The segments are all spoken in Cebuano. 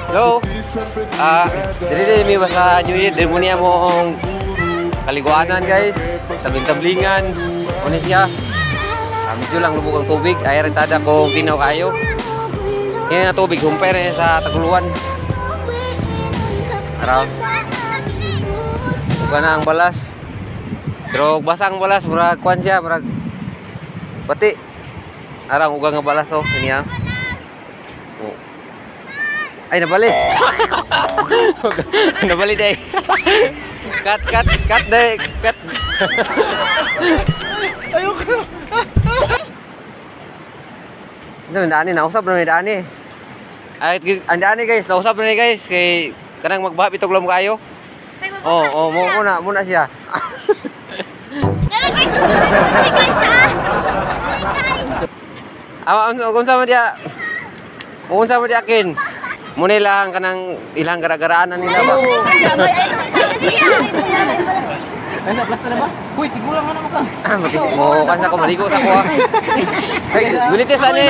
Hello. Diri diri mi sa New Year, diri mo niya mong kaliguanan guys. Tabling-tablingan. Ano siya? Medyo lang lubog ang tubig. Ay rin tada kung ginaw kayo. Kaya na tubig, humper eh, sa taguluan. Araw. Buka na ang balas. Pero basa ang balas, murag kuan siya, murag pati. Arang uga nga balas oh, ini ah. Oh. Ay nabali. Nabali day. Cut cut cut day, cut. Ayoko. Ano dani nausap na ni dani. Ay ang dani guys, nausap na ni guys kay kanang magbaha bitog lam kayo. Oh, oh, mo muna, muna siya. Dara guys, guys ah. Ah, unsa man diya? Unsa man diya kin? Muna ilang kanang ilang gara-garaanan nila ba? Ay, sa plaster na ba? Uy, tigulang na naman ka. Mo kan sa ko maligo sa ko. Ay, gulitis ani.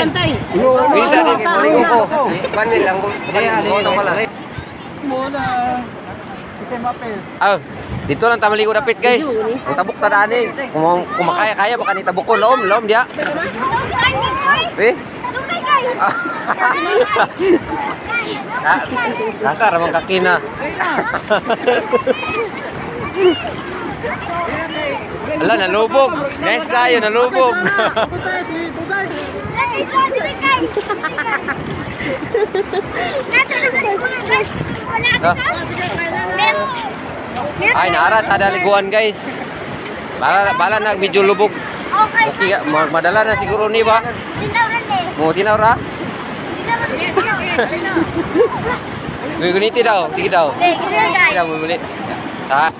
Gulitis ani maligo ko. Kan lang ko. Kan pala. Muna. Ah, dito lang ta maligo dapit guys. Ang tabok ta dani. Kung makaya-kaya baka ni tabok ko lom, lom dia. Eh? Kaka ramang kaki na. Ala, nalubog. Guys, tayo nalubog. Ay, naara tada liguan guys. Bala bala na medyo lubog. Okay, madala na siguro ni ba? Mo tinaw ra? Guniti daw, sige daw. Sige daw, bumili. Ha?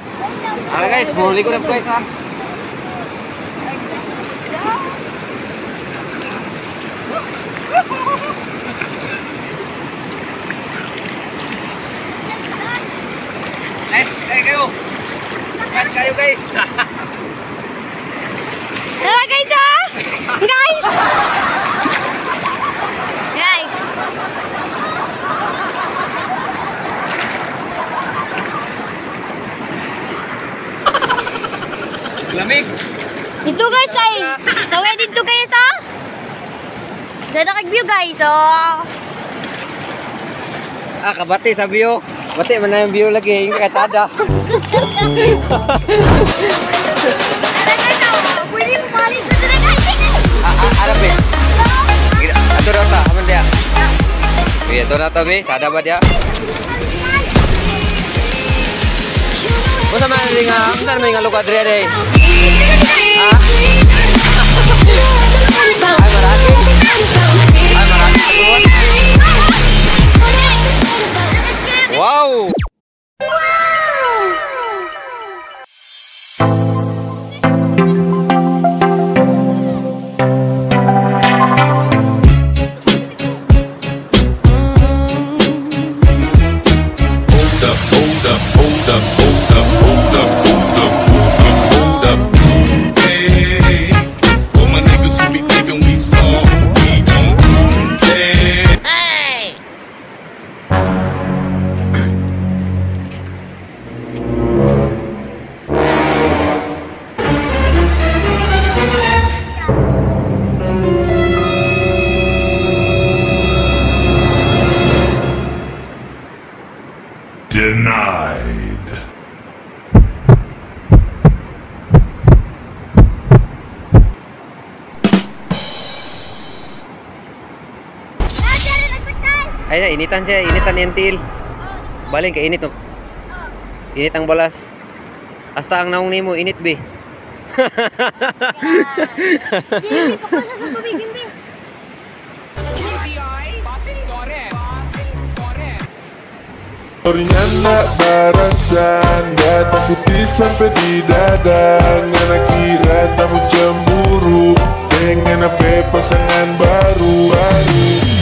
Ah guys, bumili ko na guys ha. Nice, ay kayo. Nice kayo guys. Tara guys ah! Guys! Guys! Lamig! Dito guys ay! Tawag dito guys ah! Dada kag view guys oh! Ah, kabati sa view. Bati man na yung view lagi, yung katada. Pwede mo balik sa guys! Ah, arap eh. Ato daw ta, aman dia. Iya, ato na ta be, sada ba dia? Unsa man nga, unsa man nga lugar diri day? Ah. Ay marami. Ay marami. Wow! Hold up, hold up, hold up, hold up, hold up, hold up, hold up, hold up. Hey, for my niggas who be thinking we soft, we don't care. Hey! Denied. Ay na, initan siya, initan yung til. Baling kay init no. Init ang balas. Hasta ang naong nimo init be. Orinyana barasan, datang putih sampai di dada. Ngana kira tamu cemburu dengan apa pasangan baru baru.